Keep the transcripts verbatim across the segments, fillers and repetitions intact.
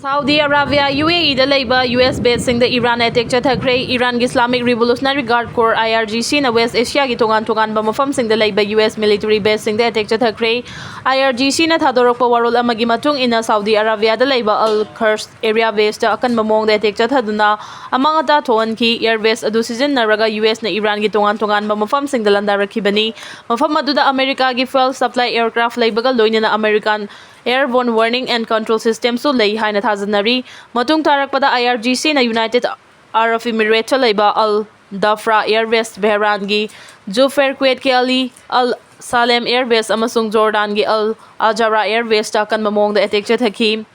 Saudi Arabia, UAE ꯗ ꯂꯩꯕ US base ꯁꯤꯡꯗ Iran attack ꯆꯠꯊꯈ꯭ꯔꯦ꯫ ꯏꯔꯥꯟꯒꯤ Islamic Revolutionary Guard Corps, IRGC ꯅ West Asia ꯒꯤ ꯇꯣꯉꯥꯟ ꯇꯣꯉꯥꯟꯕ ꯃꯐꯝꯁꯤꯡꯗ ꯂꯩꯕ US military base ꯁꯤꯡꯗ attack ꯆꯠꯊꯈ꯭ꯔꯦ꯫ IRGC ꯅ ꯊꯥꯗꯣꯔꯛꯄ ꯋꯥꯔꯣꯜ ꯑꯃꯒꯤ ꯃꯇꯨꯡ ꯏꯟꯅ, ꯁꯥꯎꯗꯤ ꯑꯔꯥꯕꯤꯌꯥꯗ ꯂꯩꯕ Al Khurj area base ꯇ ꯑꯀꯟꯕ ꯃꯑꯣꯡꯗ attack ꯆꯠꯊꯗꯨꯅ ꯑꯃꯥꯡ ꯑꯇꯥ ꯊꯣꯛꯍꯟꯈꯤ꯫ Air base ꯑꯗꯨ ꯁꯤꯖꯤꯟꯅꯔꯒ US ꯅ ꯏꯔꯥꯟꯒꯤ ꯇꯣꯉꯥꯟ ꯇꯣꯉꯥꯟꯕ ꯃꯐꯝꯁꯤꯡꯗ ꯂꯥꯟꯗꯥꯔꯛꯈꯤꯕꯅꯤ꯫ ꯃꯐꯝ ꯑꯗꯨꯗ America ꯒꯤ fuel supply aircraft ꯂꯩꯕꯒ ꯂꯣꯏꯅꯅ American airborne warning and control system ꯁꯨ ꯂꯩ ꯍꯥꯏꯅ ꯊꯥꯖꯅꯔꯤ꯫ ꯃꯇꯨꯡ ꯇꯥꯔꯛꯄꯗ IRGC ꯅ United Arab Emirates ꯇ ꯂꯩꯕ Al Dhafra air base, Bahrain ꯒꯤ Jubail, Kuwait ꯀꯤ Ali Al Salem air base ꯑꯃꯁꯨꯡ Jordan ꯒꯤ Al Jazeera air base ꯇ ꯑꯀꯟꯕ ꯃꯑꯣꯡꯗ attack ꯆꯠꯊꯈꯤ꯫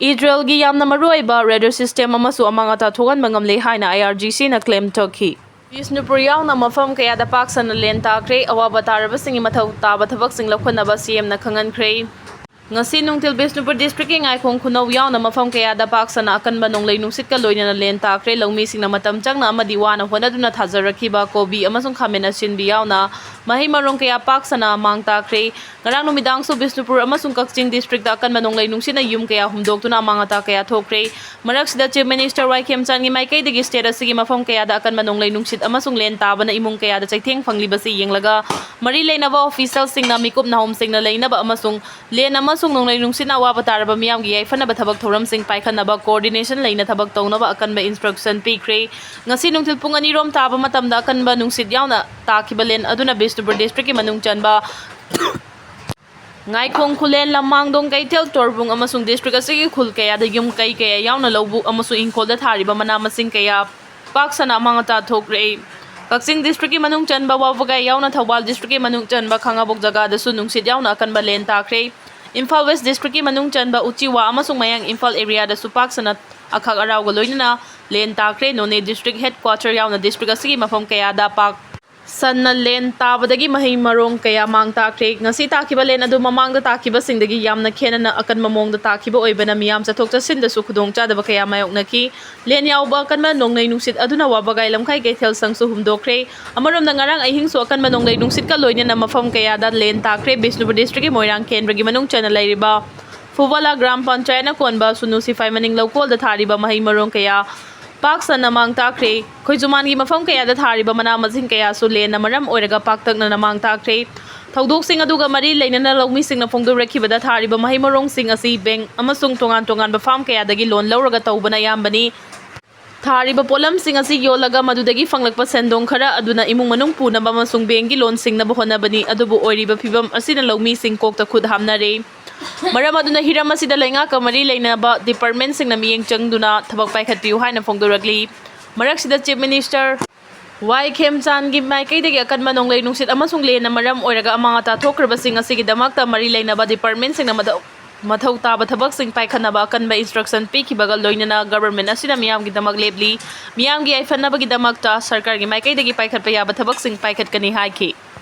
ꯏꯖꯔꯦꯜꯒꯤ ꯌꯥꯝꯅ ꯃꯔꯨꯑꯣꯏꯕ radar system ꯑꯃꯁꯨ ꯑꯃꯥꯡ ꯑꯇꯥ ꯊꯣꯛꯍꯟꯕ ꯉꯝꯂꯦ ꯍꯥꯏꯅ IRGC ꯅ claim ꯇꯧꯈꯤ꯫ ꯕꯤꯁꯅꯨꯄꯨꯔ ꯌꯥꯎꯅ ꯃꯐꯝ ꯀꯌꯥꯗ ꯄꯥꯛ ꯁꯟꯅ ꯂꯦꯟ ꯇꯥꯈ꯭ꯔꯦ꯫ ꯑꯋꯥꯕ ꯇꯥꯔꯕꯁꯤꯡꯒꯤ ꯃꯊꯧ ꯇꯥꯕ ꯊꯕꯛꯁꯤꯡ ꯂꯧꯈꯠꯅꯕ CM ꯅ ꯈꯪꯍꯟꯈ꯭ꯔꯦ꯫ ꯉꯁꯤ ꯅꯨꯡꯊꯤꯜ ꯕꯤꯁꯅꯨꯄꯨꯔ district ꯀꯤ ꯉꯥꯏꯈꯣꯡ ꯈꯨꯅꯧ ꯌꯥꯎꯅ ꯃꯐꯝ ꯀꯌꯥꯗ ꯄꯥꯛ ꯁꯟꯅ ꯑꯀꯟꯕ ꯅꯣꯡꯂꯩ ꯅꯨꯡꯁꯤꯠꯀ ꯂꯣꯏꯅꯅ ꯂꯦꯟ ꯇꯥꯈ꯭ꯔꯦ꯫ ꯂꯧꯃꯤꯁꯤꯡꯅ ꯃꯇꯝ ꯆꯪꯅ ꯑꯃꯗꯤ ꯋꯥꯅ ꯍꯣꯠꯅꯗꯨꯅ ꯊꯥꯖꯔꯛꯈꯤꯕ ꯀꯣꯕꯤ ꯑꯃꯁꯨꯡ ꯈꯥꯃꯦꯟ ꯑꯁꯤꯟꯕꯤ ꯌꯥꯎꯅ ꯃꯍꯩ ꯃꯔꯣꯡ ꯀꯌꯥ ꯄꯥꯛ ꯁꯟꯅ ꯃꯥꯡ ꯇꯥꯈ꯭ꯔꯦ꯫ ꯉꯔꯥꯡ ꯅꯨꯃꯤꯗꯥꯡꯁꯨ ꯕꯤꯁꯅꯨꯄꯨꯔ ꯑꯃꯁꯨꯡ ꯀꯛꯆꯤꯡ district ꯇ ꯑꯀꯟꯕ ꯅꯣꯡꯂꯩ ꯅꯨꯡꯁꯤꯠꯅ ꯌꯨꯝ ꯀꯌꯥ ꯍꯨꯝꯗꯣꯛꯇꯨꯅ ꯑꯃꯥꯡ ꯑꯇꯥ ꯀꯌꯥ ꯊꯣꯛꯈ꯭ꯔꯦ꯫ ꯃꯔꯛꯁꯤꯗ Chief Minister ꯋꯥꯏ ꯈꯦꯝꯆꯥꯟꯒꯤ ꯃꯥꯏꯀꯩꯗꯒꯤ state ꯑꯁꯤꯒꯤ ꯃꯐꯝ ꯀꯌꯥꯗ ꯑꯀꯟꯕ ꯅꯣꯡꯂꯩ ꯅꯨꯡꯁꯤꯠ ꯑꯃꯁꯨꯡ ꯂꯦꯟ ꯇꯥꯕꯅ ꯏꯃꯨꯡ ꯀꯌꯥꯗ ꯆꯩꯊꯦꯡ ꯐꯪꯂꯤꯕꯁꯤ ꯌꯦꯡꯂꯒ, ꯃꯔꯤ ꯂꯩꯅꯕ official ꯁꯤꯡꯅ ꯃꯤꯀꯨꯞ ꯅꯥꯍꯣꯝꯁꯤꯡꯅ ꯂꯩꯅꯕ ꯑꯃꯁꯨꯡ ꯂꯦꯟ ꯑꯃꯁꯨꯡ ꯅꯣꯡꯂꯩ ꯅꯨꯡꯁꯤꯠꯅ ꯑꯋꯥꯕ ꯇꯥꯔꯕ ꯃꯤꯌꯥꯝꯒꯤ ꯌꯥꯏꯐꯅꯕ ꯊꯕꯛ ꯊꯧꯔꯝꯁꯤꯡ ꯄꯥꯏꯈꯠꯅꯕ coordination ꯂꯩꯅ ꯊꯕꯛ ꯇꯧꯅꯕ ꯑꯀꯟꯕ instruction ꯄꯤꯈ꯭ꯔꯦ꯫ ꯉꯁꯤ ꯅꯨꯡꯊꯤꯜ ꯄꯨꯡ ꯑꯅꯤ ꯔꯣꯝ ꯇꯥꯕ ꯃꯇꯝꯗ ꯑꯀꯟꯕ ꯅꯨꯡꯁꯤꯠ ꯌꯥꯎꯅ ꯇꯥꯈꯤꯕ ꯂꯦꯟ ꯑꯗꯨꯅ ꯕꯤꯁꯅꯨꯄꯨꯔ district ꯀꯤ ꯃꯅꯨꯡ ꯆꯟꯕ ꯉꯥꯏꯈꯣꯡ, ꯈꯨꯂꯦꯟ, ꯂꯝꯃꯥꯡꯗꯣꯡ, ꯀꯩꯊꯦꯜ, ꯇꯣꯔꯕꯨꯡ ꯑꯃꯁꯨꯡ district ꯑꯁꯤꯒꯤ ꯈꯨꯜ ꯀꯌꯥꯗ ꯌꯨꯝ ꯀꯩ ꯀꯌꯥ ꯌꯥꯎꯅ ꯂꯧꯕꯨꯛ ꯑꯃꯁꯨꯡ ꯏꯪꯈꯣꯜꯗ ꯊꯥꯔꯤꯕ ꯃꯅꯥ ꯃꯁꯤꯡ ꯀꯌꯥ ꯄꯥꯛ ꯁꯟꯅ ꯑꯃꯥꯡ ꯑꯇꯥ ꯊꯣꯛꯈ꯭ꯔꯦ꯫ ꯀꯛꯆꯤꯡ district ꯀꯤ ꯃꯅꯨꯡ ꯆꯟꯕ ꯋꯥꯕꯒꯥꯏ ꯌꯥꯎꯅ ꯊꯧꯕꯥꯜ district ꯀꯤ ꯃꯅꯨꯡ ꯆꯟꯕ ꯈꯥꯉꯕꯣꯛ ꯖꯒꯥꯗꯁꯨ ꯅꯨꯡꯁꯤꯠ ꯌꯥꯎꯅ ꯑꯀꯟꯕ ꯂꯦꯟ ꯇꯥꯈ꯭ꯔꯦ꯫ ꯏꯝꯐꯥꯜ West district ꯀꯤ ꯃꯅꯨꯡ ꯆꯟꯕ ꯎꯆꯤꯋꯥ ꯑꯃꯁꯨꯡ ꯃꯌꯥꯡ ꯏꯝꯐꯥꯜ area ꯗꯁꯨ ꯄꯥꯛ ꯁꯟꯅ ꯑꯈꯥꯛ ꯑꯔꯥꯎꯒ ꯂꯣꯏꯅꯅ ꯂꯦꯟ ꯇꯥꯈ꯭ꯔꯦ꯫ ꯅꯣꯅꯦ district headquarter ꯌꯥꯎꯅ district ꯑꯁꯤꯒꯤ ꯃꯐꯝ ꯀꯌꯥꯗ ꯄꯥꯛ ꯁꯟꯅ ꯂꯦꯟ ꯇꯥꯕꯗꯒꯤ ꯃꯍꯩ ꯃꯔꯣꯡ ꯀꯌꯥ ꯃꯥꯡ ꯇꯥꯈ꯭ꯔꯦ꯫ ꯉꯁꯤ ꯇꯥꯈꯤꯕ ꯂꯦꯟ ꯑꯗꯨ ꯃꯃꯥꯡꯗ ꯇꯥꯈꯤꯕꯁꯤꯡꯗꯒꯤ ꯌꯥꯝꯅ ꯈꯦꯠꯅꯅ ꯑꯀꯟꯕ ꯃꯑꯣꯡꯗ ꯇꯥꯈꯤꯕ ꯑꯣꯏꯕꯅ ꯃꯤꯌꯥꯝ ꯆꯠꯊꯣꯛ ꯆꯠꯁꯤꯟꯗꯁꯨ ꯈꯨꯗꯣꯡꯆꯥꯗꯕ ꯀꯌꯥ ꯃꯥꯌꯣꯛꯅꯈꯤ꯫ ꯂꯦꯟ ꯌꯥꯎꯕ ꯑꯀꯟꯕ ꯅꯣꯡꯂꯩ ꯅꯨꯡꯁꯤꯠ ꯑꯗꯨꯅ ꯋꯥꯕꯒꯥꯏ ꯂꯝꯈꯥꯏ ꯀꯩꯊꯦꯜ ꯁꯪꯁꯨ ꯍꯨꯝꯗꯣꯛꯈ꯭ꯔꯦ꯫ ꯑꯃꯔꯣꯝꯗ ꯉꯔꯥꯡ ꯑꯍꯤꯡꯁꯨ ꯑꯀꯟꯕ ꯅꯣꯡꯂꯩ ꯅꯨꯡꯁꯤꯠꯀ ꯂꯣꯏꯅꯅ ꯃꯐꯝ ꯀꯌꯥꯗ ꯂꯦꯟ ꯇꯥꯈ꯭ꯔꯦ꯫ ꯕꯤꯁꯅꯨꯄꯨꯔ district ꯀꯤ ꯃꯣꯏꯔꯥꯡ ꯀꯦꯟꯗ꯭ꯔꯒꯤ ꯃꯅꯨꯡ ꯆꯟꯅ ꯂꯩꯔꯤꯕ ꯐꯨꯕꯥꯂꯥ ꯒ꯭ꯔꯥꯝ ꯄꯟꯆꯥꯌꯠꯅ ꯀꯣꯟꯕ ꯁꯨꯅꯨ ꯁꯤꯐꯥꯏ ꯃꯅꯤꯡ ꯂꯧꯀꯣꯜꯗ ꯊꯥꯔꯤꯕ ꯃꯍꯩ ꯃꯔꯣꯡ ꯀꯌꯥ ꯄꯥꯛ ꯁꯟꯅ ꯃꯥꯡ ꯇꯥꯛꯈ꯭ꯔꯦ꯫ ꯈꯣꯏꯖꯨꯃꯥꯟꯒꯤ ꯃꯐꯝ ꯀꯌꯥꯗ ꯊꯥꯔꯤꯕ ꯃꯅꯥ ꯃꯁꯤꯡ ꯀꯌꯥꯁꯨ ꯂꯦꯟꯅ ꯃꯔꯝ ꯑꯣꯏꯔꯒ ꯄꯥꯛꯇꯛꯅꯅ ꯃꯥꯡ ꯇꯥꯛꯈ꯭ꯔꯦ꯫ ꯊꯧꯗꯣꯛꯁꯤꯡ ꯑꯗꯨꯒ ꯃꯔꯤ ꯂꯩꯅꯅ ꯂꯧꯃꯤꯁꯤꯡꯅ ꯐꯣꯡꯗꯣꯔꯛꯈꯤꯕꯗ, ꯊꯥꯔꯤꯕ ꯃꯍꯩ ꯃꯔꯣꯡꯁꯤꯡ ꯑꯁꯤ ꯕꯦꯡꯛ ꯑꯃꯁꯨꯡ ꯇꯣꯉꯥꯟ ꯇꯣꯉꯥꯟꯕ ꯐꯥꯔꯝ ꯀꯌꯥꯗꯒꯤ ꯂꯣꯟ ꯂꯧꯔꯒ ꯇꯧꯕꯅ ꯑꯌꯥꯝꯕꯅꯤ꯫ ꯊꯥꯔꯤꯕ ꯄꯣꯠꯂꯝꯁꯤꯡ ꯑꯁꯤ ꯌꯣꯜꯂꯒ ꯃꯗꯨꯗꯒꯤ ꯐꯪꯂꯛꯄ ꯁꯦꯟꯗꯣꯡ ꯈꯔ ꯑꯗꯨꯅ ꯏꯃꯨꯡ ꯃꯅꯨꯡ ꯄꯨꯅꯕ ꯑꯃꯁꯨꯡ ꯕꯦꯡꯛꯀꯤ ꯂꯣꯟ ꯁꯤꯡꯅꯕ ꯍꯣꯠꯅꯕꯅꯤ꯫ ꯑꯗꯨꯕꯨ ꯑꯣꯏꯔꯤꯕ ꯐꯤꯚꯝ ꯑꯁꯤꯅ ꯂꯧꯃꯤꯁꯤꯡ ꯀꯣꯛꯇ ꯈꯨꯠ ꯍꯥꯝꯅꯔꯦ꯫ ꯃꯔꯝ ꯑꯗꯨꯅ ꯍꯤꯔꯝ ꯑꯁꯤꯗ ꯂꯩꯉꯥꯛꯀ ꯃꯔꯤ ꯂꯩꯅꯕ ꯗꯤꯄꯥꯔꯠꯃꯦꯟꯁꯤꯡꯅ ꯃꯤꯠꯌꯦꯡ ꯆꯪꯗꯨꯅ ꯊꯕꯛ ꯄꯥꯏꯈꯠꯄꯤꯌꯨ ꯍꯥꯏꯅ ꯐꯣꯡꯗꯣꯔꯛꯂꯤ꯫ ꯃꯔꯛꯁꯤꯗ ꯆꯤꯐ ꯃꯤꯅꯤꯁꯇꯔ ꯋꯥꯏ ꯈꯦꯝꯆꯥꯟꯒꯤ ꯃꯥꯏꯀꯩꯗꯒꯤ ꯑꯀꯟꯕ ꯅꯣꯡꯂꯩ ꯅꯨꯡꯁꯤꯠ ꯑꯃꯁꯨꯡ ꯂꯦꯟꯅ ꯃꯔꯝ ꯑꯣꯏꯔꯒ ꯑꯃꯥꯡ ꯑꯇꯥ ꯊꯣꯛꯈ꯭ꯔꯕꯁꯤꯡ ꯑꯁꯤꯒꯤꯗꯃꯛꯇ ꯃꯔꯤ ꯂꯩꯅꯕ ꯗꯤꯄꯥꯔꯠꯃꯦꯟꯁꯤꯡꯅ ꯃꯊꯧ ꯃꯊꯧ ꯇꯥꯕ ꯊꯕꯛꯁꯤꯡ ꯄꯥꯏꯈꯠꯅꯕ ꯑꯀꯟꯕ ꯏꯟꯁꯇ꯭ꯔꯛꯁꯟ ꯄꯤꯈꯤꯕꯒ ꯂꯣꯏꯅꯅ ꯒꯚꯔꯟꯃꯦꯟꯠ ꯑꯁꯤꯅ ꯃꯤꯌꯥꯝꯒꯤꯗꯃꯛ ꯂꯦꯞꯂꯤ꯫ ꯃꯤꯌꯥꯝꯒꯤ ꯌꯥꯏꯐꯅꯕꯒꯤꯗꯃꯛꯇ ꯁꯔꯀꯥꯔꯒꯤ ꯃꯥꯏꯀꯩꯗꯒꯤ ꯄꯥꯏꯈꯠꯄ ꯌꯥꯕ ꯊꯕꯛꯁꯤꯡ ꯄꯥꯏꯈꯠꯀꯅꯤ ꯍꯥꯏꯈꯤ꯫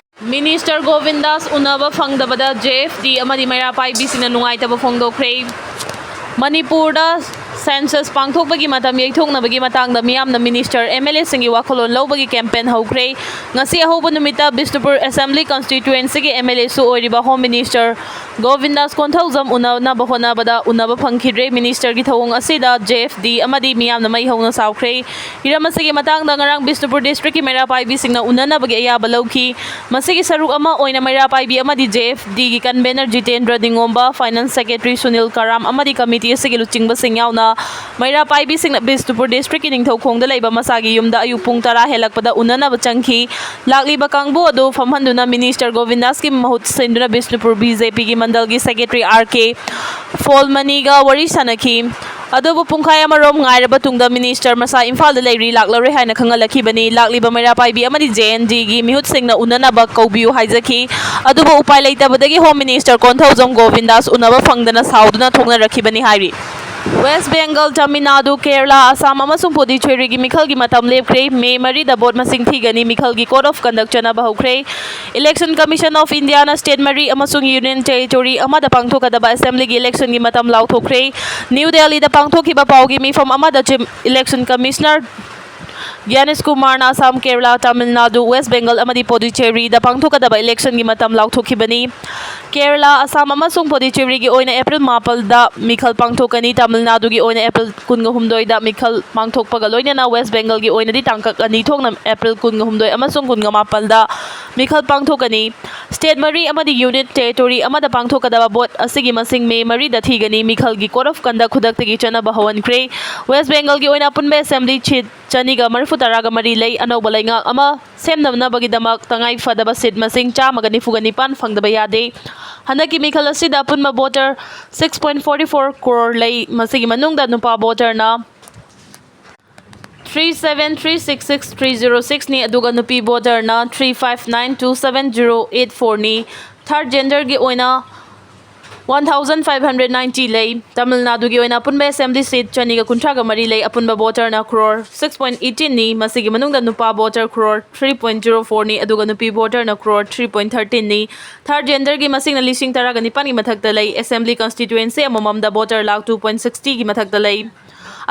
ꯃꯤꯅꯤꯁꯇꯔ ꯒꯣꯕꯤꯟꯗꯥꯁ ꯎꯅꯕ ꯐꯪꯗꯕꯗ ꯖꯦ ꯑꯦꯐ ꯗꯤ ꯑꯃꯗꯤ ꯃꯩꯔꯥ ꯄꯥꯏꯕꯤꯁꯤꯡꯅ ꯅꯨꯡꯉꯥꯏꯇꯕ ꯐꯣꯡꯗꯣꯛꯈ꯭ꯔꯦ꯫ ꯃꯅꯤꯄꯨꯔꯗ ꯁꯦꯟꯁꯁ ꯄꯥꯡꯊꯣꯛꯄꯒꯤ ꯃꯇꯝ ꯌꯩꯊꯣꯛꯅꯕꯒꯤ ꯃꯇꯥꯡꯗ ꯃꯤꯌꯥꯝꯅ ꯃꯤꯅꯤꯁꯇꯔ, ꯑꯦꯝ ꯑꯦꯜ ꯑꯦꯁꯤꯡꯒꯤ ꯋꯥꯈꯜꯂꯣꯟ ꯂꯧꯕꯒꯤ ꯀꯦꯝꯄꯦꯟ ꯍꯧꯈ꯭ꯔꯦ꯫ ꯉꯁꯤ ꯑꯍꯧꯕ ꯅꯨꯃꯤꯠꯇ ꯕꯤꯁꯅꯨꯄꯨꯔ ꯑꯦꯁꯦꯝꯕ꯭ꯂꯤ ꯀꯟꯁꯇꯤꯇ꯭ꯋꯦꯟꯁꯤꯒꯤ ꯑꯦꯝ ꯑꯦꯜ ꯑꯦꯁꯨ ꯑꯣꯏꯔꯤꯕ ꯍꯣꯝ ꯃꯤꯅꯤꯁꯇꯔ ꯒꯣꯕꯤꯟꯗꯥꯁ ꯀꯣꯟꯊꯧꯖꯝ ꯎꯅꯅꯕ ꯍꯣꯠꯅꯕꯗ ꯎꯅꯕ ꯐꯪꯈꯤꯗ꯭ꯔꯦ꯫ ꯃꯤꯅꯤꯁꯇꯔꯒꯤ ꯊꯧꯑꯣꯡ ꯑꯁꯤꯗ ꯖꯦ ꯑꯦꯐ ꯗꯤ ꯑꯃꯗꯤ ꯃꯤꯌꯥꯝꯅ ꯃꯩ ꯍꯧꯅ ꯁꯥꯎꯈ꯭ꯔꯦ꯫ ꯍꯤꯔꯝ ꯑꯁꯤꯒꯤ ꯃꯇꯥꯡꯗ ꯉꯔꯥꯡ ꯕꯤꯁꯅꯨꯄꯨꯔ ꯗꯤꯁꯇ꯭ꯔꯤꯛꯀꯤ ꯃꯩꯔꯥ ꯄꯥꯏꯕꯤꯁꯤꯡꯅ ꯎꯅꯅꯕꯒꯤ ꯑꯌꯥꯕ ꯂꯧꯈꯤ꯫ ꯃꯁꯤꯒꯤ ꯁꯔꯨꯛ ꯑꯃ ꯑꯣꯏꯅ ꯃꯩꯔꯥ ꯄꯥꯏꯕꯤ ꯑꯃꯗꯤ ꯖꯦ ꯑꯦꯐ ꯗꯤꯒꯤ convener Jitendra Ningomba, finance secretary Sunil Karam ꯑꯃꯗꯤ ꯀꯃꯤꯇꯤ ꯑꯁꯤꯒꯤ ꯂꯨꯆꯤꯡꯕꯁꯤꯡ ꯌꯥꯎꯅ ꯃꯩꯔꯥ ꯄꯥꯏꯕꯤꯁꯤꯡꯅ ꯕꯤꯁꯅꯨꯄꯨꯔ ꯗꯤꯁꯇ꯭ꯔꯤꯛꯀꯤ ꯅꯤꯡꯊꯧꯈꯣꯡꯗ ꯂꯩꯕ ꯃꯁꯥꯒꯤ ꯌꯨꯝꯗ ꯑꯌꯨꯛ ꯄꯨꯡ ꯇꯔꯥ ꯍꯦꯜꯂꯛꯄꯗ ꯎꯅꯅꯕ ꯆꯪꯈꯤ꯫ ꯂꯥꯛꯂꯤꯕ ꯀꯥꯡꯕꯨ ꯑꯗꯨ ꯐꯝꯍꯟꯗꯨꯅ ꯃꯤꯅꯤꯁꯇꯔ ꯒꯣꯕꯤꯟꯗꯥꯁꯀꯤ ꯃꯍꯨꯠ ꯁꯤꯟꯗꯨꯅ ꯕꯤꯁꯅꯨꯄꯨꯔ ꯕꯤ ꯖꯦ ꯄꯤꯒꯤ ꯃꯟꯗꯜꯒꯤ ꯁꯦꯀ꯭ꯔꯦꯇꯔꯤ ꯑꯥꯔ ꯀꯦ ꯐꯣꯜꯃꯅꯤꯒ ꯋꯥꯔꯤ ꯁꯥꯟꯅꯈꯤ꯫ ꯑꯗꯨꯕꯨ ꯄꯨꯡꯈꯥꯏ ꯑꯃꯔꯣꯝ ꯉꯥꯏꯔꯕ ꯇꯨꯡꯗ ꯃꯤꯅꯤꯁꯇꯔ ꯃꯁꯥ ꯏꯝꯐꯥꯜꯗ ꯂꯩꯔꯤ, ꯂꯥꯛꯂꯔꯣꯏ ꯍꯥꯏꯅ ꯈꯪꯍꯜꯂꯛꯈꯤꯕꯅꯤ꯫ ꯂꯥꯛꯂꯤꯕ ꯃꯩꯔꯥ ꯄꯥꯏꯕꯤ ꯑꯃꯗꯤ ꯖꯦ ꯑꯦꯟ ꯗꯤꯒꯤ ꯃꯤꯍꯨꯠꯁꯤꯡꯅ ꯎꯅꯅꯕ ꯀꯧꯕꯤꯌꯨ ꯍꯥꯏꯖꯈꯤ꯫ ꯑꯗꯨꯕꯨ ꯎꯄꯥꯏ ꯂꯩꯇꯕꯗꯒꯤ ꯍꯣꯝ ꯃꯤꯅꯤꯁꯇꯔ ꯀꯣꯟꯊꯧꯖꯝ ꯒꯣꯕꯤꯟꯗꯥꯁ ꯎꯅꯕ ꯐꯪꯗꯅ ꯁꯥꯎꯗꯨꯅ ꯊꯣꯛꯅꯔꯛꯈꯤꯕꯅꯤ ꯍꯥꯏꯔꯤ꯫ ꯋꯦꯁ ꯕꯦꯡꯒꯜ, ꯇꯥꯃꯤꯜ ꯅꯥꯗꯨ, ꯀꯦꯔꯂꯥ, ꯑꯁꯥꯝ ꯑꯃꯁꯨꯡ ꯄꯨꯗꯨꯆꯦꯔꯤꯒꯤ ꯃꯤꯈꯜꯒꯤ ꯃꯇꯝ ꯂꯦꯞꯈ꯭ꯔꯦ꯫ ꯃꯦ ꯃꯔꯤꯗ ꯚꯣꯠ ꯃꯁꯤꯡ ꯊꯤꯒꯅꯤ꯫ ꯃꯤꯈꯜꯒꯤ ꯀꯣꯗ ꯑꯣꯐ ꯀꯟꯗꯛ ꯆꯠꯅꯕ ꯍꯧꯈ꯭ꯔꯦ꯫ Election commission of Indian state ꯃꯔꯤ ꯑꯃꯁꯨꯡ ꯌꯨꯅꯤꯌꯟ ꯇꯦꯔꯤꯇꯣꯔꯤ ꯑꯃꯗ ꯄꯥꯡꯊꯣꯛꯀꯗꯕ ꯑꯦꯁꯦꯝꯕ꯭ꯂꯤꯒꯤ ꯏꯂꯦꯛꯁꯟꯒꯤ ꯃꯇꯝ ꯂꯥꯎꯊꯣꯛꯈ꯭ꯔꯦ꯫ ꯅ꯭ꯌꯨ ꯗꯦꯜꯂꯤꯗ ꯄꯥꯡꯊꯣꯛꯈꯤꯕ ꯄꯥꯎꯒꯤ ꯃꯤꯐꯝ ꯑꯃꯗ ꯆꯤꯐ ꯏꯂꯦꯛꯁꯟ ꯀꯃꯤꯁꯅꯔ ꯒ꯭ꯌꯥꯅꯦꯁ ꯀꯨꯃꯥꯔꯅ ꯑꯁꯥꯝ, ꯀꯦꯔꯂꯥ, ꯇꯥꯃꯤꯜ ꯅꯥꯗꯨ, ꯋꯦꯁ ꯕꯦꯡꯒꯜ ꯑꯃꯗꯤ ꯄꯣꯗꯤꯆꯦꯔꯤꯗ ꯄꯥꯡꯊꯣꯛꯀꯗꯕ ꯏꯂꯦꯛꯁꯟꯒꯤ ꯃꯇꯝ ꯂꯥꯎꯊꯣꯛꯈꯤꯕꯅꯤ꯫ ꯀꯦꯔꯂꯥ, ꯑꯁꯥꯝ ꯑꯃꯁꯨꯡ ꯄꯣꯗꯤꯆꯦꯔꯤꯒꯤ ꯑꯣꯏꯅ ꯑꯦꯄ꯭ꯔꯤꯜ ꯃꯥꯄꯜꯗ ꯃꯤꯈꯜ ꯄꯥꯡꯊꯣꯛꯀꯅꯤ꯫ ꯇꯥꯃꯤꯜ ꯅꯥꯗꯨꯒꯤ ꯑꯣꯏꯅ ꯑꯦꯄ꯭ꯔꯤꯜ ꯀꯨꯟꯒ ꯍꯨꯝꯗꯣꯏꯗ ꯃꯤꯈꯜ ꯄꯥꯡꯊꯣꯛꯄꯒ ꯂꯣꯏꯅꯅ ꯋꯦꯁ ꯕꯦꯡꯒꯜꯒꯤ ꯑꯣꯏꯅꯗꯤ ꯇꯥꯡꯀꯛ ꯑꯅꯤ ꯊꯣꯛꯅ ꯑꯦꯄ꯭ꯔꯤꯜ ꯀꯨꯟꯒ ꯍꯨꯝꯗꯣꯏ ꯑꯃꯁꯨꯡ ꯀꯨꯟꯒ ꯃꯥꯄꯜꯗ ꯃꯤꯈꯜ ꯄꯥꯡꯊꯣꯛꯀꯅꯤ꯫ ꯁ꯭ꯇꯦꯠ ꯃꯔꯤ ꯑꯃꯗꯤ ꯌꯨꯅꯤꯠ ꯇꯦꯔꯤꯇꯣꯔꯤ ꯑꯃꯗ ꯄꯥꯡꯊꯣꯛꯀꯗꯕ ꯚꯣꯠ ꯑꯁꯤꯒꯤ ꯃꯁꯤꯡ ꯃꯦ ꯃꯔꯤꯗ ꯊꯤꯒꯅꯤ꯫ ꯃꯤꯈꯜꯒꯤ code of conduct ꯈꯨꯗꯛꯇꯒꯤ ꯆꯠꯅꯕ ꯍꯧꯍꯟꯈ꯭ꯔꯦ꯫ ꯋꯦꯁ ꯕꯦꯡꯒꯜꯒꯤ ꯑꯣꯏꯅ ꯑꯄꯨꯟꯕ ꯑꯦꯁꯦꯝꯕ꯭ꯂꯤ ꯁꯤꯠ ꯆꯅꯤꯒ ꯃꯔꯤꯐꯨ ꯇꯔꯥꯒ ꯃꯔꯤ ꯂꯩ꯫ ꯑꯅꯧꯕ ꯂꯩꯉꯥꯛ ꯑꯃ ꯁꯦꯝꯅꯅꯕꯒꯤꯗꯃꯛ ꯇꯉꯥꯏ ꯐꯗꯕ ꯁꯤꯠ ꯃꯁꯤꯡ ꯆꯥꯝꯃꯒ ꯅꯤꯐꯨꯒ ꯅꯤꯄꯥꯟ ꯐꯪꯗꯕ ꯌꯥꯗꯦ꯫ ꯍꯟꯗꯛꯀꯤ ꯃꯤꯈꯜ ꯑꯁꯤꯗ ꯑꯄꯨꯟꯕ voter six point forty four crore ꯂꯩ꯫ ꯃꯁꯤꯒꯤ ꯃꯅꯨꯡꯗ ꯅꯨꯄꯥ ꯚꯣꯇꯔꯅ three seven three six six three zero six ꯅꯤ, ꯑꯗꯨꯒ ꯅꯨꯄꯤ ꯚꯣꯇꯔꯅ three five nine two seven zero eight four ꯅꯤ꯫ Third genderꯒꯤ ꯑꯣꯏꯅ one thousand five hundred ninety ꯂꯩ꯫ ꯇꯥꯃꯤꯜ ꯅꯥꯗꯨꯒꯤ ꯑꯣꯏꯅ ꯑꯄꯨꯟꯕ ꯑꯦꯁꯦꯝꯕ꯭ꯂꯤ ꯁꯤꯠ ꯆꯅꯤꯒ ꯀꯨꯟꯊ꯭ꯔꯥꯒ ꯃꯔꯤ ꯂꯩ꯫ ꯑꯄꯨꯟꯕ ꯚꯣꯇꯔꯅ crore six point eighteen ꯅꯤ꯫ ꯃꯁꯤꯒꯤ ꯃꯅꯨꯡꯗ ꯅꯨꯄꯥ voter crore three point zero four ꯅꯤ, ꯑꯗꯨꯒ ꯅꯨꯄꯤ ꯚꯣꯇꯔꯅ crore three point thirteen ꯅꯤ꯫ Third genderꯒꯤ ꯃꯁꯤꯡꯅ ꯂꯤꯁꯤꯡ ꯇꯔꯥꯒ ꯅꯤꯄꯥꯟꯒꯤ ꯃꯊꯛꯇ ꯂꯩ꯫ ꯑꯦꯁꯦꯝꯕ꯭ꯂꯤ ꯀꯟꯁꯇꯤꯇ꯭ꯌꯨꯑꯦꯟꯁꯤ ꯑꯃꯃꯝꯗ voter lakh two point sixty ꯒꯤ ꯃꯊꯛꯇ ꯂꯩ꯫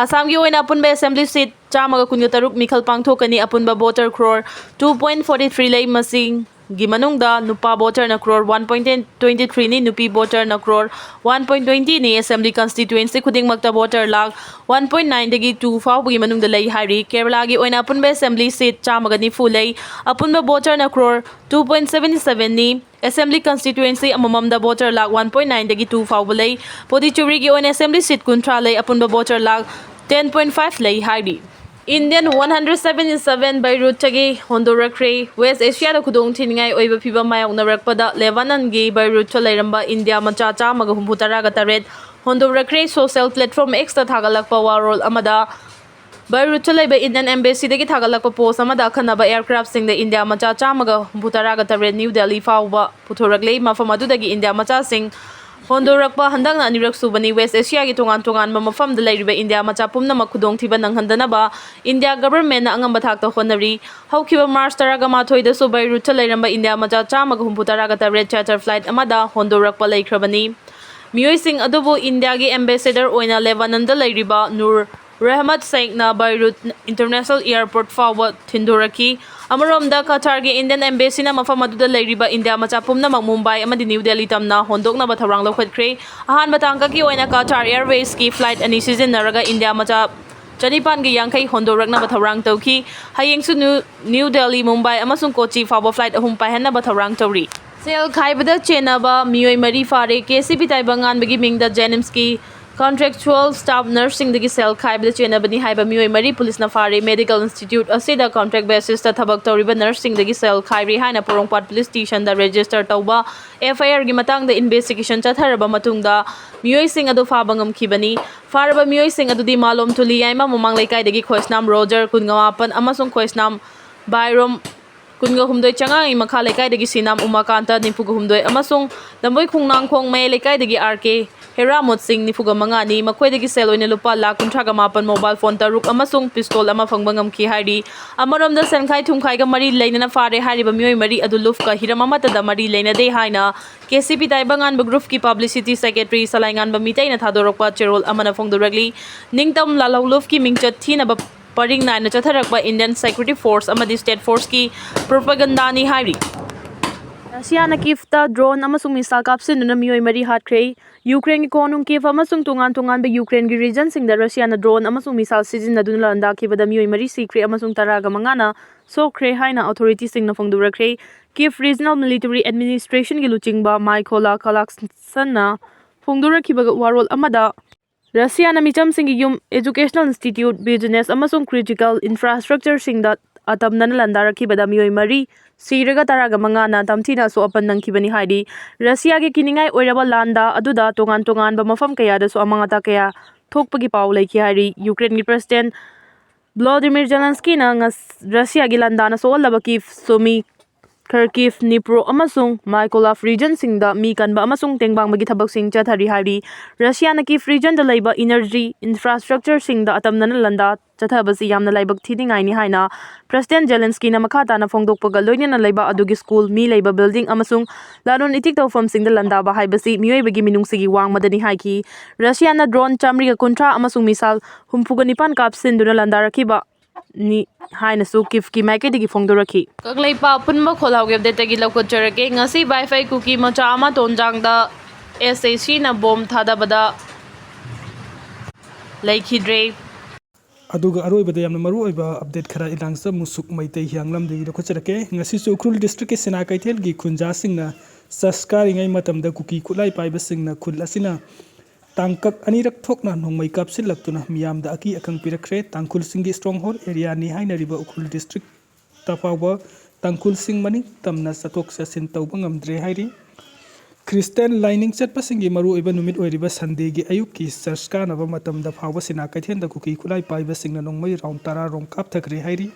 ꯑꯁꯥꯝꯒꯤ ꯑꯣꯏꯅ ꯑꯄꯨꯟꯕ ꯑꯦꯁꯦꯝꯕ꯭ꯂꯤ ꯁꯤꯠ ꯆꯥꯝꯃꯒ ꯀꯨꯟꯒ ꯇꯔꯨꯛ ꯃꯤꯈꯜ ꯄꯥꯡꯊꯣꯛꯀꯅꯤ꯫ ꯑꯄꯨꯟꯕ voter crore two point forty three ꯂꯩ꯫ ꯃꯁꯤꯒꯤ ꯃꯅꯨꯡꯗ ꯅꯨꯄꯥ ꯚꯣꯇꯔꯅ crore one point twenty three ꯅꯤ, ꯅꯨꯄꯤ ꯚꯣꯇꯔꯅ crore one point twenty ꯅꯤ꯫ ꯑꯦꯁꯦꯝꯕ꯭ꯂꯤ ꯀꯟꯁꯇꯤꯇ꯭ꯌꯨꯑꯦꯟꯁꯤ ꯈꯨꯗꯤꯡꯃꯛꯇ voter lakh one point nine ꯗꯒꯤ two ꯐꯥꯎꯕꯒꯤ ꯃꯅꯨꯡꯗ ꯂꯩ ꯍꯥꯏꯔꯤ꯫ ꯀꯦꯔꯂꯥꯒꯤ ꯑꯣꯏꯅ ꯑꯄꯨꯟꯕ ꯑꯦꯁꯦꯝꯕ꯭ꯂꯤ ꯁꯤꯠ ꯆꯥꯝꯃꯒ ꯅꯤꯐꯨ ꯂꯩ꯫ ꯑꯄꯨꯟꯕ ꯚꯣꯇꯔꯅ crore two point seven seven ꯅꯤ꯫ ꯑꯦꯁꯦꯝꯕ꯭ꯂꯤ ꯀꯟꯁꯇꯤꯇ꯭ꯌꯨꯑꯦꯟꯁꯤ ꯑꯃꯃꯝꯗ voter lakh one point nine ꯗꯒꯤ two ꯐꯥꯎꯕ ꯂꯩ꯫ ꯄꯣꯗꯤꯆꯦꯔꯤꯒꯤ ꯑꯣꯏꯅ ꯑꯦꯁꯦꯝꯕ꯭ꯂꯤ ꯁꯤꯠ ꯀꯨꯟꯊ꯭ꯔꯥ ꯂꯩ꯫ ꯑꯄꯨꯟꯕ voter lakh ten point five ꯂꯩ ꯍꯥꯏꯔꯤ꯫ Indian one hundred seventy seven ꯕꯩꯔꯨꯠꯇꯒꯤ ꯍꯣꯟꯗꯣꯔꯛꯈ꯭ꯔꯦ꯫ West ꯑꯦꯁꯤꯌꯥꯗ ꯈꯨꯗꯣꯡ ꯊꯤꯅꯤꯡꯉꯥꯏ ꯑꯣꯏꯕ ꯐꯤꯚꯝ ꯃꯥꯌꯣꯛꯅꯔꯛꯄꯗ ꯂꯦꯕꯥꯅꯟꯒꯤ ꯕꯩꯔꯨꯠꯇ ꯂꯩꯔꯝꯕ ꯏꯟꯗꯤꯌꯥ ꯃꯆꯥ ꯆꯥꯝꯃꯒ ꯍꯨꯝꯐꯨ ꯇꯔꯥꯒ ꯇꯔꯦꯠ ꯍꯣꯟꯗꯣꯔꯛꯈ꯭ꯔꯦ꯫ ꯁꯣꯁꯤꯌꯦꯜ ꯄ꯭ꯂꯦꯠꯐꯣꯔꯝ X ꯇ ꯊꯥꯒꯠꯂꯛꯄ ꯋꯥꯔꯣꯜ ꯑꯃꯗ ꯕꯩꯔꯨꯠꯇ ꯂꯩꯕ ꯏꯟꯗꯤꯌꯟ ꯑꯦꯝꯕꯦꯁꯤꯗꯒꯤ ꯊꯥꯒꯠꯂꯛꯄ ꯄꯣꯁ ꯑꯃꯗ ꯑꯈꯟꯅꯕ ꯑꯦꯌꯔꯀ꯭ꯔꯥꯐꯁꯤꯡꯗ ꯏꯟꯗꯤꯌꯥ ꯃꯆꯥ ꯆꯥꯝꯃꯒ ꯍꯨꯝꯐꯨ ꯇꯔꯥꯒ ꯇꯔꯦꯠ ꯅ꯭ꯌꯨ ꯗꯦꯜꯂꯤ ꯐꯥꯎꯕ ꯄꯨꯊꯣꯔꯛꯂꯦ꯫ ꯃꯐꯝ ꯑꯗꯨꯗꯒꯤ ꯏꯟꯗꯤꯌꯥ ꯃꯆꯥꯁꯤꯡ ꯍꯣꯟꯗꯣꯔꯛꯄ ꯍꯟꯗꯛꯅ ꯑꯅꯤꯔꯛ ꯁꯨꯕꯅꯤ꯫ ꯋꯦꯁ ꯑꯦꯁꯤꯌꯥꯒꯤ ꯇꯣꯉꯥꯟ ꯇꯣꯉꯥꯟꯕ ꯃꯐꯝꯗ ꯂꯩꯔꯤꯕ ꯏꯟꯗꯤꯌꯥ ꯃꯆꯥ ꯄꯨꯝꯅꯃꯛ ꯈꯨꯗꯣꯡꯊꯤꯕ ꯅꯪꯍꯟꯗꯅꯕ ꯏꯟꯗꯤꯌꯥ ꯒꯚꯔꯟꯃꯦꯟꯠꯅ ꯑꯉꯝꯕ ꯊꯥꯛꯇ ꯍꯣꯠꯅꯔꯤ꯫ ꯍꯧꯈꯤꯕ ꯃꯥꯔꯆ ꯇꯔꯥꯒ ꯃꯥꯊꯣꯏꯗꯁꯨ ꯕꯩꯔꯨꯠꯇ ꯂꯩꯔꯝꯕ ꯏꯟꯗꯤꯌꯥ ꯃꯆꯥ ꯆꯥꯝꯃꯒ ꯍꯨꯝꯐꯨ ꯇꯔꯥꯒ ꯇꯔꯦꯠ ꯆꯥꯔꯇꯔ ꯐ꯭ꯂꯥꯏꯠ ꯑꯃꯗ ꯍꯣꯟꯗꯣꯔꯛꯄ ꯂꯩꯈ꯭ꯔꯕꯅꯤ꯫ ꯃꯤꯑꯣꯏꯁꯤꯡ ꯑꯗꯨꯕꯨ ꯏꯟꯗꯤꯌꯥꯒꯤ ꯑꯦꯝꯕꯦꯁꯦꯗꯔ ꯑꯣꯏꯅ ꯂꯦꯕꯥꯅꯟꯗ ꯂꯩꯔꯤꯕ ꯅꯨꯔ ꯔꯦꯍꯃꯠ ꯁꯦꯈꯅ ꯕꯩꯔꯨꯠ ꯏꯟꯇꯔꯅꯦꯁꯅꯦꯜ ꯑꯦꯌꯔꯄꯣꯔꯠ ꯐꯥꯎꯕ ꯊꯤꯟꯗꯣꯔꯛꯈꯤ꯫ ꯑꯃꯔꯣꯝꯗ, ꯀꯇꯥꯔꯒꯤ ꯏꯟꯗꯤꯌꯟ ꯑꯦꯝꯕꯦꯁꯤꯅ ꯃꯐꯝ ꯑꯗꯨꯗ ꯂꯩꯔꯤꯕ ꯏꯟꯗꯤꯌꯥ ꯃꯆꯥ ꯄꯨꯝꯅꯃꯛ ꯃꯨꯝꯕꯥꯏ ꯑꯃꯗꯤ ꯅ꯭ꯌꯨ ꯗꯦꯜꯂꯤ ꯇꯝꯅ ꯍꯣꯟꯗꯣꯛꯅꯕ ꯊꯧꯔꯥꯡ ꯂꯧꯈꯠꯈ꯭ꯔꯦ꯫ ꯑꯍꯥꯟꯕ ꯇꯥꯡꯀꯛꯀꯤ ꯑꯣꯏꯅ ꯀꯇꯥꯔ ꯑꯦꯌꯔꯋꯦꯁꯀꯤ ꯐ꯭ꯂꯥꯏꯠ ꯑꯅꯤ ꯁꯤꯖꯤꯟꯅꯔꯒ ꯏꯟꯗꯤꯌꯥ ꯃꯆꯥ ꯆꯅꯤꯄꯥꯟꯒ ꯌꯥꯡꯈꯩ ꯍꯣꯟꯗꯣꯔꯛꯅꯕ ꯊꯧꯔꯥꯡ ꯇꯧꯈꯤ꯫ ꯍꯌꯦꯡꯁꯨ ꯅ꯭ꯌꯨ, ꯅ꯭ꯌꯨ ꯗꯦꯜꯂꯤ, ꯃꯨꯝꯕꯥꯏ ꯑꯃꯁꯨꯡ ꯀꯣꯆꯤ ꯐꯥꯎꯕ ꯐ꯭ꯂꯥꯏꯠ ꯑꯍꯨꯝ ꯄꯥꯏꯍꯟꯅꯕ ꯊꯧꯔꯥꯡ ꯇꯧꯔꯤ꯫ ꯁꯦꯜ ꯈꯥꯏꯕꯗ ꯆꯦꯟꯅꯕ ꯃꯤꯑꯣꯏ ꯃꯔꯤ ꯐꯥꯔꯦ꯫ ꯀꯦ ꯁꯤ ꯄꯤ ꯇꯥꯏꯕꯪꯉꯥꯟꯕꯒꯤ ꯃꯤꯡꯗ ꯖꯦꯅꯤꯝꯁꯀꯤ ꯀꯟꯇ꯭ꯔꯦꯛꯆꯨꯑꯦꯜ ꯁ꯭ꯇꯥꯐ ꯅꯔꯁꯁꯤꯡꯗꯒꯤ ꯁꯦꯜ ꯈꯥꯏꯕꯗ ꯆꯦꯟꯅꯕꯅꯤ ꯍꯥꯏꯕ ꯃꯤꯑꯣꯏ ꯃꯔꯤ ꯄꯨꯂꯤꯁꯅ ꯐꯥꯔꯦ꯫ ꯃꯦꯗꯤꯀꯦꯜ ꯏꯟꯁꯇꯤꯇ꯭ꯌꯨꯠ ꯑꯁꯤꯗ ꯀꯟꯇ꯭ꯔꯦꯛ ꯕꯦꯁꯤꯁꯇ ꯊꯕꯛ ꯇꯧꯔꯤꯕ ꯅꯔꯁꯁꯤꯡꯗꯒꯤ ꯁꯦꯜ ꯈꯥꯏꯔꯤ ꯍꯥꯏꯅ ꯄꯣꯔꯣꯝꯄꯥꯠ ꯄꯨꯂꯤꯁ ꯁ꯭ꯇꯦꯁꯟꯗ ꯔꯦꯖꯤꯁꯇꯔ ꯇꯧꯕ ꯑꯦꯐ ꯑꯥꯏ ꯑꯥꯔꯒꯤ ꯃꯇꯥꯡꯗ ꯏꯟꯚꯦꯁꯇꯤꯒꯦꯁꯟ ꯆꯠꯊꯔꯕ ꯃꯇꯨꯡꯗ ꯃꯤꯑꯣꯏꯁꯤꯡ ꯑꯗꯨ ꯐꯥꯕ ꯉꯝꯈꯤꯕꯅꯤ꯫ ꯐꯥꯔꯕ ꯃꯤꯑꯣꯏꯁꯤꯡ ꯑꯗꯨꯗꯤ ꯃꯥꯂꯣꯝ ꯇꯨꯂꯤꯌꯥꯏꯃ ꯃꯃꯥꯡ ꯂꯩꯀꯥꯏꯗꯒꯤ ꯈꯣꯏꯁꯅꯥꯝ ꯔꯣꯖꯔ, ꯀꯨꯟꯒ ꯃꯥꯄꯟ, ꯑꯃꯁꯨꯡ ꯈꯣꯏꯁꯅꯥꯝ ꯕꯥꯏꯔꯣꯝ, ꯀꯨꯟꯒ ꯍꯨꯝꯗꯣꯏ, ꯆꯉꯥꯡ ꯃꯈꯥ ꯂꯩꯀꯥꯏꯗꯒꯤ ꯁꯤꯅꯥꯝ ꯎꯃꯥꯀꯥꯟꯇ, ꯅꯤꯐꯨꯒ ꯍꯨꯝꯗꯣꯏ, ꯑꯃꯁꯨꯡ ꯂꯝꯕꯣꯏ ꯈꯣꯡꯅꯥꯡꯈꯣꯡ ꯃꯌꯥꯏ ꯂꯩꯀꯥꯏꯗꯒꯤ ꯑꯥꯔ ꯀꯦ ꯍꯦꯔꯥꯃꯣꯠ ꯁꯤꯡ, ꯅꯤꯐꯨꯒ ꯃꯉꯥꯅꯤ꯫ ꯃꯈꯣꯏꯗꯒꯤ ꯁꯦꯜ ꯑꯣꯏꯅ ꯂꯨꯄꯥ ꯂꯥꯈ ꯀꯨꯟꯊ꯭ꯔꯥꯒ ꯃꯥꯄꯟ, ꯃꯣꯕꯥꯏꯜ ꯐꯣꯟ ꯇꯔꯨꯛ ꯑꯃꯁꯨꯡ ꯄꯤꯁꯇꯣꯜ ꯑꯃ ꯐꯪꯕ ꯉꯝꯈꯤ ꯍꯥꯏꯔꯤ꯫ ꯑꯃꯔꯣꯝꯗ, ꯁꯦꯟꯈꯥꯏ ꯊꯨꯝꯈꯥꯏꯒ ꯃꯔꯤ ꯂꯩꯅꯅ ꯐꯥꯔꯦ ꯍꯥꯏꯔꯤꯕ ꯃꯤꯑꯣꯏ ꯃꯔꯤ ꯑꯗꯨ ꯂꯨꯐꯀ ꯍꯤꯔꯝ ꯑꯃꯠꯇꯗ ꯃꯔꯤ ꯂꯩꯅꯗꯦ ꯍꯥꯏꯅ ꯀꯦ ꯁꯤ ꯄꯤ ꯇꯥꯏꯕꯪꯉꯥꯟꯕ ꯒ꯭ꯔꯨꯞꯀꯤ ꯄꯕ꯭ꯂꯤꯁꯤꯇꯤ ꯁꯦꯀ꯭ꯔꯦꯇꯔꯤ ꯁꯂꯥꯏꯉꯥꯟꯕ ꯃꯤꯇꯩꯅ ꯊꯥꯗꯣꯔꯛꯄ ꯆꯦꯔꯣꯜ ꯑꯃꯅ ꯐꯣꯡꯗꯣꯔꯛꯂꯤ꯫ ꯅꯤꯡꯇꯝ ꯂꯥꯜꯍꯧ ꯂꯨꯐꯀꯤ ꯃꯤꯡꯆꯠ ꯊꯤꯅꯕ ꯄꯔꯤꯡ ꯅꯥꯏꯅ ꯆꯠꯊꯔꯛꯄ ꯏꯟꯗꯤꯌꯟ ꯁꯦꯀ꯭ꯌꯨꯔꯤꯇꯤ ꯐꯣꯔꯁ ꯑꯃꯗꯤ ꯁ꯭ꯇꯦꯠ ꯐꯣꯔꯁꯀꯤ ꯄ꯭ꯔꯣꯄꯥꯒꯟꯗꯥꯅꯤ ꯍꯥꯏꯔꯤ꯫ ꯔꯁꯤꯌꯥꯅ ꯀꯤꯐꯇ ꯗ꯭ꯔꯣꯟ ꯑꯃꯁꯨꯡ ꯃꯤꯁꯥꯏꯜ ꯀꯥꯞꯁꯤꯟꯗꯨꯅ ꯃꯤꯑꯣꯏ ꯃꯔꯤ ꯍꯥꯠꯈ꯭ꯔꯦ꯫ ꯌꯨꯀ꯭ꯔꯦꯟꯒꯤ ꯀꯣꯅꯨꯡ ꯀꯤꯐ ꯑꯃꯁꯨꯡ ꯇꯣꯉꯥꯟ ꯇꯣꯉꯥꯟꯕ ꯌꯨꯀ꯭ꯔꯦꯟꯒꯤ ꯔꯤꯖꯟꯁꯤꯡꯗ ꯔꯁꯤꯌꯥꯅ ꯗ꯭ꯔꯣꯟ ꯑꯃꯁꯨꯡ ꯃꯤꯁꯥꯏꯜ ꯁꯤꯖꯤꯟꯅꯗꯨꯅ ꯂꯥꯟꯗꯥꯈꯤꯕꯗ ꯃꯤꯑꯣꯏ ꯃꯔꯤ ꯁꯤꯈ꯭ꯔꯦ ꯑꯃꯁꯨꯡ ꯇꯔꯥꯒ ꯃꯉꯥꯅ ꯁꯣꯛꯈ꯭ꯔꯦ ꯍꯥꯏꯅ ꯑꯣꯊꯣꯔꯤꯇꯤꯁꯤꯡꯅ ꯐꯣꯡꯗꯣꯔꯛꯈ꯭ꯔꯦ꯫ ꯀꯤꯐ ꯔꯤꯖꯅꯦꯜ ꯃꯤꯂꯤꯇꯔꯤ ꯑꯦꯗꯃꯤꯅꯤꯁꯇ꯭ꯔꯦꯁꯟꯒꯤ ꯂꯨꯆꯤꯡꯕ ꯃꯥꯏꯀꯣꯂꯥ ꯀꯂꯥꯛꯁꯟꯅ ꯐꯣꯡꯗꯣꯔꯛꯈꯤꯕ ꯋꯥꯔꯣꯜ ꯑꯃꯗ, ꯔꯁꯤꯌꯥꯅ ꯃꯤꯆꯝꯁꯤꯡꯒꯤ ꯌꯨꯝ, ꯑꯦꯖꯨꯀꯦꯁꯅꯦꯜ ꯏꯟꯁꯇꯤꯇ꯭ꯌꯨꯠ, ꯕꯤꯖꯤꯅꯦꯁ ꯑꯃꯁꯨꯡ ꯀ꯭ꯔꯤꯇꯤꯀꯦꯜ ꯏꯟꯐ꯭ꯔꯥꯁ꯭ꯇ꯭ꯔꯛꯆꯔꯁꯤꯡꯗ ꯑꯇꯝꯅꯅ ꯂꯥꯟꯗꯥꯔꯛꯈꯤꯕꯗ ꯃꯤꯑꯣꯏ ꯃꯔꯤ ꯁꯤꯔꯒ ꯇꯔꯥꯒ ꯃꯉꯥꯅ ꯇꯝꯊꯤꯅ ꯑꯁꯣꯛ ꯑꯄꯟ ꯅꯪꯈꯤꯕꯅꯤ ꯍꯥꯏꯔꯤ꯫ ꯔꯁꯤꯌꯥꯒꯤ ꯀꯤꯅꯤꯡꯉꯥꯏ ꯑꯣꯏꯔꯕ ꯂꯥꯟꯗꯥ ꯑꯗꯨꯗ ꯇꯣꯉꯥꯟ ꯇꯣꯉꯥꯟꯕ ꯃꯐꯝ ꯀꯌꯥꯗꯁꯨ ꯑꯃꯥꯡ ꯑꯇꯥ ꯀꯌꯥ ꯊꯣꯛꯄꯒꯤ ꯄꯥꯎ ꯂꯩꯈꯤ ꯍꯥꯏꯔꯤ꯫ ꯌꯨꯀ꯭ꯔꯦꯟꯒꯤ ꯄ꯭ꯔꯦꯁꯤꯗꯦꯟ ꯚ꯭ꯂꯣꯗꯤꯃꯤꯔ ꯖꯦꯂꯦꯟꯁꯀꯤꯅ ꯉꯁ-, ꯔꯁꯤꯌꯥꯒꯤ ꯂꯥꯟꯗꯥꯅ ꯁꯣꯛꯍꯜꯂꯕ ꯀꯤꯐ ꯁꯨꯃꯤ Kharkiv, Dnipro ꯑꯃꯁꯨꯡ Mykolaiv regionꯁꯤꯡꯗ ꯃꯤ ꯀꯟꯕ ꯑꯃꯁꯨꯡ ꯇꯦꯡꯕꯥꯡꯕꯒꯤ ꯊꯕꯛꯁꯤꯡ ꯆꯠꯊꯔꯤ ꯍꯥꯏꯔꯤ꯫ ꯔꯁꯤꯌꯥꯅ Kyiv regionꯗ ꯂꯩꯕ energy infrastructureꯁꯤꯡꯗ ꯑꯇꯝꯅꯅ ꯂꯥꯟꯗꯥ ꯆꯠꯊꯕꯁꯤ ꯌꯥꯝꯅ ꯂꯥꯏꯕꯛ ꯊꯤꯅꯤꯡꯉꯥꯏꯅꯤ ꯍꯥꯏꯅ President Zelenskyꯅ ꯃꯈꯥ ꯇꯥꯅ ꯐꯣꯡꯗꯣꯛꯄꯒ ꯂꯣꯏꯅꯅ ꯂꯩꯕ ꯑꯗꯨꯒꯤ school, ꯃꯤ ꯂꯩꯕ building ꯑꯃꯁꯨꯡ ꯂꯂꯣꯟ ꯏꯇꯤꯛ ꯇꯧꯐꯝꯁꯤꯡꯗ ꯂꯥꯟꯗꯥꯕ ꯍꯥꯏꯕꯁꯤ ꯃꯤꯑꯣꯏꯕꯒꯤ ꯃꯤꯅꯨꯡꯁꯤꯒꯤ ꯋꯥꯡꯃꯗꯅꯤ ꯍꯥꯏꯈꯤ꯫ ꯔꯁꯤꯌꯥꯅ drone ꯆꯥꯃꯔꯤꯒ ꯀꯨꯟꯊ꯭ꯔꯥ ꯑꯃꯁꯨꯡ missile ꯍꯨꯝꯐꯨꯒ ꯅꯤꯄꯥꯟ ꯀꯥꯞꯁꯤꯟꯗꯨꯅ ꯂꯥꯟꯗꯥꯔꯛꯈꯤꯕꯅꯤ ꯍꯥꯏꯅꯁꯨ Kyivꯀꯤ ꯃꯥꯏꯀꯩꯗꯒꯤ ꯐꯣꯡꯗꯣꯔꯛꯈꯤ꯫ ꯀꯪꯂꯩꯄꯥꯛ ꯑꯄꯨꯟꯕ ꯈꯣꯜꯂꯥꯎꯒꯤ updateꯇꯒꯤ ꯂꯧꯈꯠꯆꯔꯛꯀꯦ꯫ ꯉꯁꯤ ꯕꯥꯏꯐꯥꯏ ꯀꯨꯀꯤ ꯃꯆꯥ ꯑꯃ ꯇꯣꯟꯖꯥꯡꯗ SACꯅ bomb ꯊꯥꯗꯕꯗ ꯂꯩꯈꯤꯗ꯭ꯔꯦ꯫ ꯑꯗꯨꯒ ꯑꯔꯣꯏꯕꯗ ꯌꯥꯝꯅ ꯃꯔꯨꯑꯣꯏꯕ update ꯈꯔ ꯏꯂꯥꯡꯆꯝ ꯃꯨꯁꯨꯛ ꯃꯩꯇꯩ ꯍꯤꯌꯥꯡꯂꯝꯗꯒꯤ ꯂꯧꯈꯠꯆꯔꯛꯀꯦ꯫ ꯉꯁꯤꯁꯨ ꯎꯈ꯭ꯔꯨꯜ districtꯀꯤ ꯁꯤꯅꯥ ꯀꯩꯊꯦꯜꯒꯤ ꯈꯨꯟꯖꯥꯁꯤꯡꯅ ꯆꯔꯆ ꯀꯥꯔꯤꯉꯩ ꯃꯇꯝꯗ ꯀꯨꯀꯤ ꯈꯨꯠꯂꯥꯏ ꯄꯥꯏꯕꯁꯤꯡꯅ ꯈꯨꯜ ꯑꯁꯤꯅ ꯇꯥꯡꯀꯛ ꯑꯅꯤꯔꯛ ꯊꯣꯛꯅ ꯅꯣꯡꯃꯩ ꯀꯥꯞꯁꯤꯜꯂꯛꯇꯨꯅ ꯃꯤꯌꯥꯝꯗ ꯑꯀꯤ ꯑꯈꯪ ꯄꯤꯔꯛꯈ꯭ꯔꯦ꯫ ꯇꯥꯡꯈꯨꯜꯁꯤꯡꯒꯤ stronghold areaꯅꯤ ꯍꯥꯏꯅꯔꯤꯕ ꯎꯈ꯭ꯔꯨꯜ districtꯇ ꯐꯥꯎꯕ ꯇꯥꯡꯈꯨꯜꯁꯤꯡ ꯃꯅꯤꯡ ꯇꯝꯅ ꯆꯠꯊꯣꯛ ꯆꯠꯁꯤꯟ ꯇꯧꯕ ꯉꯝꯗ꯭ꯔꯦ ꯍꯥꯏꯔꯤ꯫ ꯈ꯭ꯔꯤꯁꯇꯤꯌꯥꯟ ꯂꯥꯏꯅꯤꯡ ꯆꯠꯄꯁꯤꯡꯒꯤ ꯃꯔꯨꯑꯣꯏꯕ ꯅꯨꯃꯤꯠ ꯑꯣꯏꯔꯤꯕ Sundayꯒꯤ ꯑꯌꯨꯛꯀꯤ ꯆꯔꯆ ꯀꯥꯅꯕ ꯃꯇꯝꯗ ꯐꯥꯎꯕ ꯁꯤꯅꯥ ꯀꯩꯊꯦꯜꯗ ꯀꯨꯀꯤ ꯈꯨꯠꯂꯥꯏ ꯄꯥꯏꯕꯁꯤꯡꯅ ꯅꯣꯡꯃꯩ round ꯇꯔꯥ ꯔꯣꯝ ꯀꯥꯞꯊꯈ꯭ꯔꯦ ꯍꯥꯏꯔꯤ꯫